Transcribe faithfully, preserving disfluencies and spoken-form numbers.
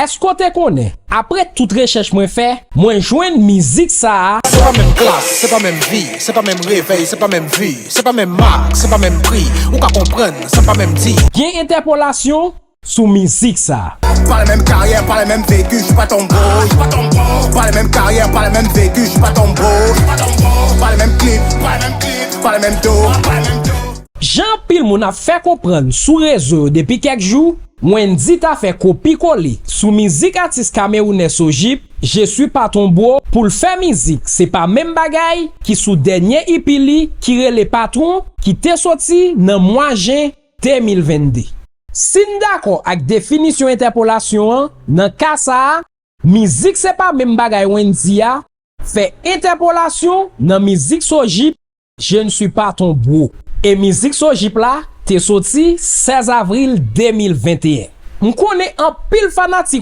Èske w te konnen? Apre tout rechèch mwen fè, mwen jwenn mizik sa a. Se pa menm klas, se pa menm vi, se pa menm revèy, se pa menm vi, se pa menm mak, se pa menm pri. Ou ka konprann, sa pa menm di. Gen entèpolasyon sou mizik sa a. Pas le même carrière, pas le même vécu, je suis pas ton bro, je suis pas ton bro. Pas le même carrière, pas le même vécu, je suis pas ton bro, je suis pas ton bro. Pas le même clip, pas le même clip, pas le même dos, pas le même dos. Jan anpil moun ap fè konprann sou rezo yo depi kèk jou, Wendyy ta fè kopi kole sou mizik atis kamewounè Sojip, Je suis pas ton bro, pou l fè mizik Se pa menm bagay ki sou dènye E P li ki rele Patwon, ki te soti nan mwa jen de mil venn de. Si n dakò ak definisyon entèpolasyon an, nan ka sa a, mizik Se pa menm bagay Wendyy a fè entèpolasyon nan mizik Sojip, Je ne suis pas ton bro. E mizik Sojip la te soti sèz avril de mil venteyen. M konnen anpil fanatik